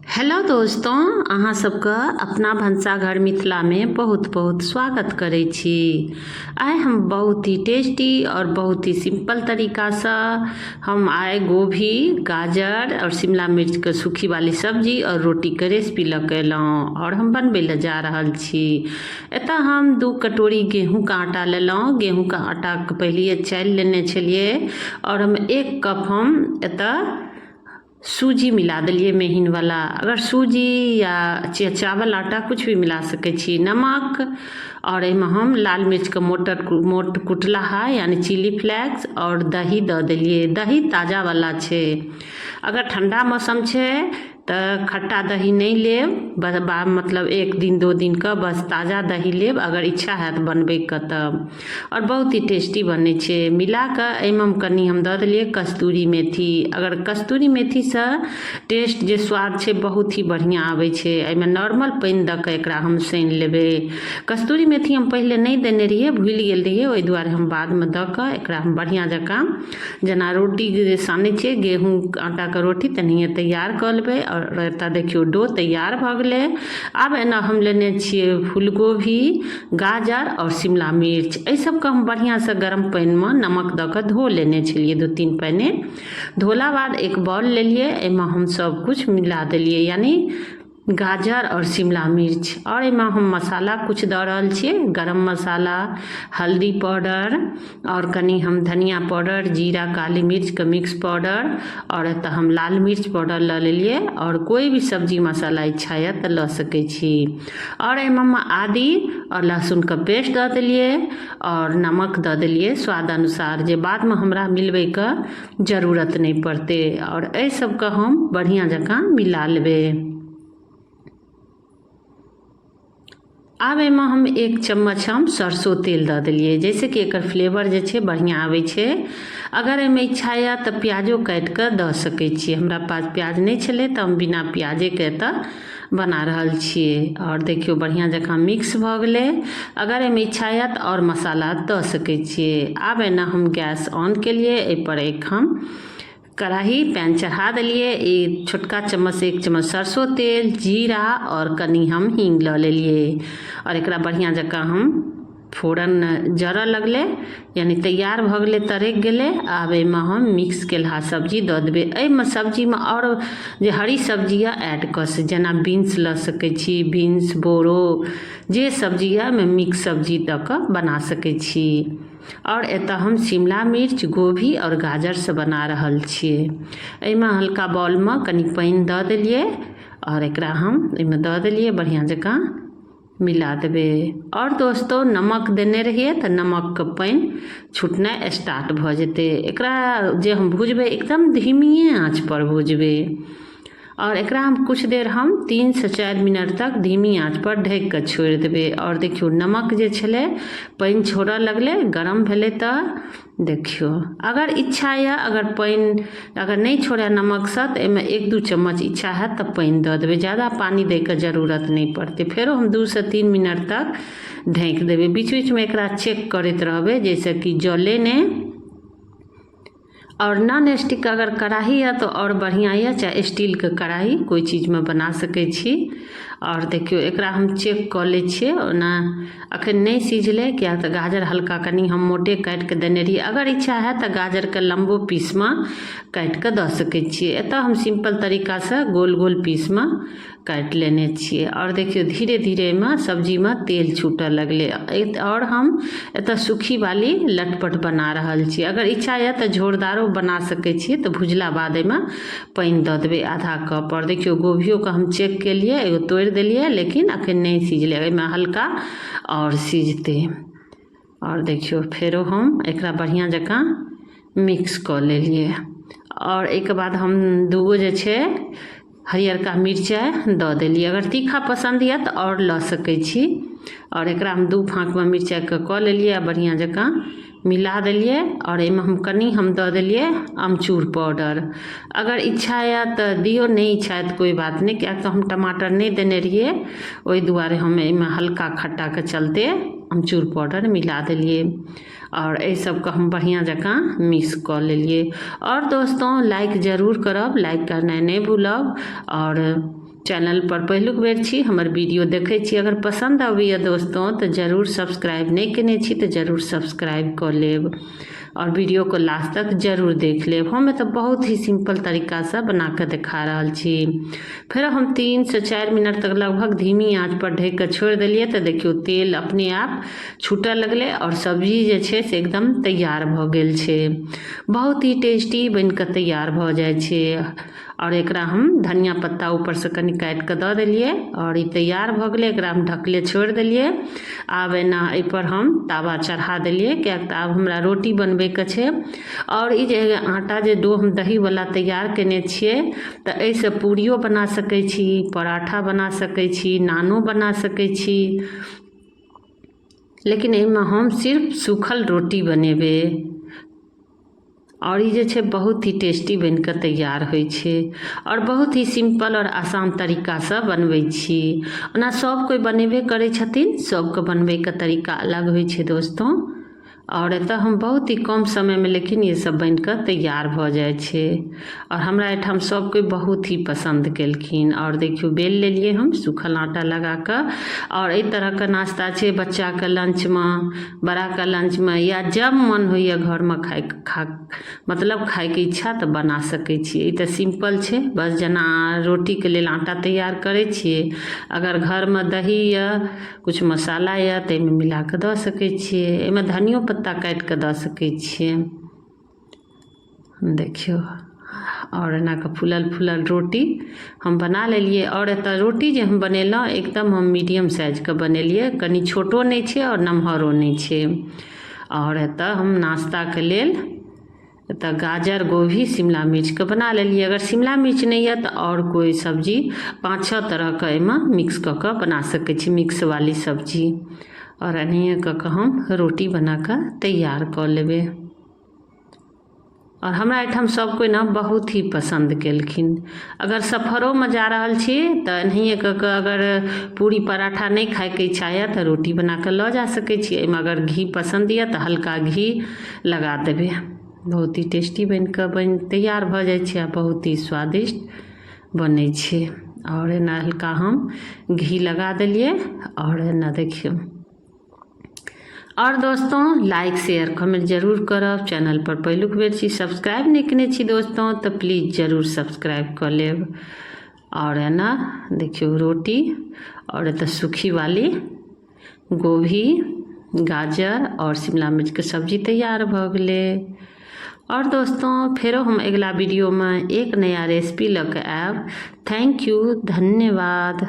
Hello दोस्तों, अहाँ सबके अपना भनसाघर मिथिलामे बहुत बहुत स्वागत करै छी। आइ हम बहुत ही टेस्टी और बहुत ही सिंपल तरीकासँ हम आइ गोभी, गाजर और शिमला मिर्चके सूखी वाली सब्जी और रोटीके रेसिपी लऽ कऽ एलहुँ और हम बनबै लए जा रहल छी। एतऽ हम 2 कटोरी गेहूँके आटा लेलहुँ। गेहूँके आटाके पहिलिए चालि लेने छलियै और हम 1 कप हम एतऽ सूजी मिला देलियै महीनवला। अगर सूजी या चावल आटा कुछ भी मिला सकै छी। नमक आओर एहिमे हम लाल मिर्चके मोट कुटलाहा यानी चिली फ्लेक्स आओर दही दऽ देलियै। दही ताजावला छै। अगर ठण्डा मौसम छै तऽ खट्टा दही नहि लेब, मतलब 1 दिन 2 दिनके बस ताजा दही लेब अगर इच्छा हैत बनबैके तऽ। आओर बहुत ही टेस्टी बनै छै। मिला कऽ एहिमे हम कनि हम दऽ देलियै कस्तूरी मेथी। अगर कस्तूरी मेथीसँ टेस्ट जे स्वाद छै बहुत ही बढ़िआँ आबै छै। एहिमे नॉर्मल पानि दऽ कऽ एकरा हम सानि लेबै। कस्तूरी मेथी हम पहिले नहि देने रहियै, भूलि गेल रहियै, ओहि दुआरे हम बादमे दऽ कऽ एकरा हम बढ़िआँ जकाँ जेना रोटी सानै छियै गेहूँ आटाके रोटी तेनाहिए तैयार कऽ लेबै। आओर एतऽ देखियौ डो तैयार भऽ गेलै। आब एना हम लेने छियै फूलगोभी, गाजर आओर शिमला मिर्च। एहि सबके हम बढ़िआँसँ गरम पानिमे नमक दऽ कऽ धो लेने छलियै 2-3 पानि। धोला बाद एक बाउल लेलियै, एहिमे हम सब किछु मिला देलियै, यानी गाजर आओर शिमला मिर्च। आओर एहिमे हम मसाला किछु दऽ रहल छियै, गरम मसाला, हल्दी पाउडर आओर कनि हम धनिया पाउडर, जीरा काली मिर्चके मिक्स पाउडर आओर एतऽ हम लाल मिर्च पाउडर लऽ लेलियै। आओर कोइ भी सब्जी मसाला इच्छा यऽ तऽ लऽ सकै छी। आओर एहिमे हम आदी आओर लहसुनके पेस्ट दऽ देलियै आओर नमक दऽ देलियै स्वाद अनुसार, जे बादमे हमरा मिलबैके जरूरत नहि पड़तै। आओर एहि सबके हम बढ़िआँ जकाँ मिला लेबै। आब एहिमे हम 1 चम्मच हम सरसो तेल दऽ देलियै, जाहिसँ कि एकर फ्लेवर जे छै बढ़िआँ आबै छै। अगर एहिमे इच्छा यऽ तऽ प्याजो काटि कऽ दऽ सकै छियै। हमरा पास प्याज नहि छलै तऽ हम बिना प्याजेके एतऽ बना रहल छियै। आओर देखियौ बढ़िआँ जकाँ मिक्स भऽ गेलै। अगर एहिमे इच्छा यऽ तऽ आओर मसाला दऽ सकै छियै। आब एना हम गैस ऑन केलियै, एहिपर एक हम कढ़ाही पैन चढ़ा देलियै। एक छोटका चम्मच 1 चम्मच सरसो तेल, जीरा आओर कनि हम हींग लऽ लेलियै आओर एकरा बढ़िआँ जकाँ हम फोरन जरऽ लगलै, यानी तैयार भऽ गेलै, तड़कि गेलै। आब एहिमे हम मिक्स केलहा सब्जी दऽ देबै। एहिमे सब्जीमे आओर जे हरी सब्जी यऽ ऐड कऽ सकै, जेना बीन्स लऽ सकै छी, बीन्स, बोरो, जे सब्जी यऽ ओहिमे मिक्स सब्जी दऽ कऽ बना सकै छी। आओर एतऽ हम शिमला मिर्च, गोभी आओर गाजरसँ बना रहल छियै। एहिमे हल्का बाउलमे कनि पानि दऽ देलियै आओर एकरा हम एहिमे दऽ देलियै, बढ़िआँ जकाँ मिला देबै। आओर दोस्तो नमक देने रहियै तऽ नमकके पानि छुटनाइ स्टार्ट भऽ जेतै। एकरा जे हम भुजबै एकदम धीमिए आँचपर भुजबै। आओर एकरा हम किछु देर हम 3 से 4 मिनट तक धीमी आँचपर ढकि कऽ छोड़ि देबै। आओर देखियौ नमक जे छलै पानि छोड़ऽ लगलै, गरम भेलै। तऽ देखियौ अगर इच्छा यऽ, अगर पानि अगर नहि छोड़ै नमकसँ तऽ एहिमे 1-2 चम्मच इच्छा हैत तऽ पानि दऽ देबै, ज्यादा पानि दैके जरूरत नहि पड़तै। फेरो हम 2 से 3 मिनट तक ढकि देबै। बीच बीचमे एकरा चेक करैत रहबै जाहिसँ कि जले नहि। आओर नॉन स्टिक अगर कढ़ाही यऽ तऽ आओर बढ़िआँ यऽ, चाहे स्टीलके कढ़ाही कोइ चीजमे बना सकै छी। आओर देखियौ एकरा हम चेक कऽ लै छियै। ओना अखन नहि सिझलै, किएक तऽ गाजर हल्का कनि हम मोटे काटि कऽ देने रहियै। अगर इच्छा हैत तऽ गाजरके लम्बो पीसमे काटि कऽ दऽ सकै छियै। एतऽ हम सिम्पल तरीकासँ गोल गोल पीसमे काटि लेने छियै। आओर देखियौ धीरे धीरे एहिमे सब्जीमे तेल छूटऽ लगलै। आओर हम एतऽ सूखी वाली लटपट बना रहल छी। अगर इच्छा यऽ तऽ झोरदारो बना सकै छियै, तऽ भुजला बाद एहिमे पानि दऽ देबै आधा कप। आओर देखियौ गोभियोके हम चेक केलियै, एगो तोड़ि देलियै, लेकिन अखन नहि सिझलै, एहिमे हल्का आओर सिझतै। आओर देखियौ फेरो हम एकरा बढ़िआँ जकाँ मिक्स कऽ लेलियै। आओर एहिके बाद हम 2 जे छै हरियरका मिरचाइ दऽ देलियै। अगर तीखा पसन्द यऽ तऽ आओर लऽ सकै छी। आओर एकरा हम 2 फाँकमे मिरचाइके कऽ लेलियै आ बढ़िआँ जकाँ मिला देलियै। आओर एहिमे हम कनि हम दऽ देलियै अमचूर पाउडर। अगर इच्छा यऽ तऽ दियौ, नहि इच्छा यऽ तऽ कोइ बात नहि, किएक तऽ हम टमाटर नहि देने रहियै, ओहि दुआरे हम एहिमे हल्का खट्टाके चलते अमचूर पाउडर मिला देलियै। आओर एहि सबके हम बढ़िआँ जकाँ मिक्स कऽ लेलियै। आओर दोस्तों लाइक जरूर करब, लाइक करनाइ नहि भूलब। आओर चैनल पर पहिलुक बेर छी, हमर वीडियो देखै छी, अगर पसंद आबैए दोस्तों तऽ जरूर सब्सक्राइब नहि केने छी तऽ जरूर सब्सक्राइब कऽ लेब और वीडियो को लास्ट तक जरूर देख लेब। हम एतऽ बहुत ही सिंपल तरीकासँ बना कऽ देखा रहल छी। फेर हम 3 से 4 मिनट तक लगभग धीमी आँच पर ढकि कऽ छोड़ि देलियै तऽ देखियौ तेल अपने आप छूटऽ लगलै और सब्जी जे छै से एकदम तैयार भऽ गेल छै। बहुत ही टेस्टी बनि कऽ तैयार भऽ जाइ छै। और एकरा हम धनिया पत्ता ऊपरसँ कनि काटि कऽ दऽ देलियै और ई तैयार भऽ गेलै। एकरा हम ढकले छोड़ि देलियै। आब एना एहिपर हम तावा चढ़ा देलियै, किएक तऽ आब हमरा रोटी बनबैके छै। और ई जे आटा जे डो हम दहीवला तैयार कयने छियै तऽ एहिसँ पूरियो बना सकै छी, पराठा बना सकै छी, नानो बना सकै छी, लेकिन एहिमे हम सिर्फ सूखल रोटी बनेबै। और ई जे छै बहुत ही टेस्टी बनि कऽ तैयार होइ छै और बहुत ही सिम्पल और आसान तरीकासँ बनबै छी। ओना सभ कोइ बनेबे करै छथिन, सभके बनबैके तरीका अलग होइ छै दोस्तों। और एतऽ हम बहुत ही कम समयमे लेकिन ई सब बनि कऽ तैयार भऽ जाइ छै और हमरा एहिठाम सब कोइ बहुत ही पसन्द केलखिन। और देखियौ बेल लेलियै हम सूखल आटा लगा कऽ और एहि तरहके नाश्ता छै बच्चाके लंचमे, बड़ाके लंचमे, या जब मन होइए घरमे खाइ खा मतलब खाइके इच्छा तऽ बना सकै छी। ई तऽ सिम्पल छै, बस जेना रोटीके लेल आटा तैयार करै छियै, अगर घरमे दही यऽ, किछु मसाला यऽ तऽ एहिमे मिला कऽ दऽ सकै छियै। एहिमे धनियो पत्ता काटि कऽ दऽ सकै छियै। देखियौ आओर एना कऽ फूलल फूलल रोटी हम बना लेलियै। आओर एतऽ रोटी जे हम बनेलहुँ एकदम हम मीडियम साइजके बनेलियै, कनि छोटो नहि छै आओर नमहरो नहि छै। आओर एतऽ हम नाश्ताके लेल एतऽ गाजर, गोभी, शिमला मिर्चके बना लेलियै। अगर शिमला मिर्च नहि यऽ तऽ आओर कोइ सब्जी 5-6 तरहके एहिमे मिक्स कऽ कऽ बना सकै छी, मिक्स वाली सब्जी। आओर एनाहिए कऽ कऽ हम रोटी बना कऽ तैयार कऽ लेबै। आओर हमरा एहिठाम सब कोइ ने बहुत ही पसन्द केलखिन। अगर सफरोमे जा रहल छी तऽ एनाहिए कऽ कऽ अगर पूरी पराठा नहि खाइके इच्छा यऽ तऽ रोटी बना कऽ लऽ जा सकै छी। एहिमे अगर घी पसन्द यऽ तऽ हल्का घी लगा देबै। बहुत ही टेस्टी बनि कऽ बनि तैयार भऽ जाइ छै आ बहुत ही स्वादिष्ट बनै छै। आओर एना हल्का हम घी लगा देलियै आओर एना देखियौ। और दोस्तों लाइक शेयर कमेंट जरूर करब। चैनल पर पहिलुक बेर छी, सब्सक्राइब नहि केने छी दोस्तों तऽ प्लीज जरूर सब्सक्राइब कऽ लेब। और एना देखियौ रोटी और एतऽ सूखी वाली गोभी, गाजर और शिमला मिर्च के सब्जी तैयार भऽ गेलै। और दोस्तों फेरो हम अगिला वीडियोमे एक नया रेसिपी लऽ कऽ आयब। Thank you, धन्यवाद।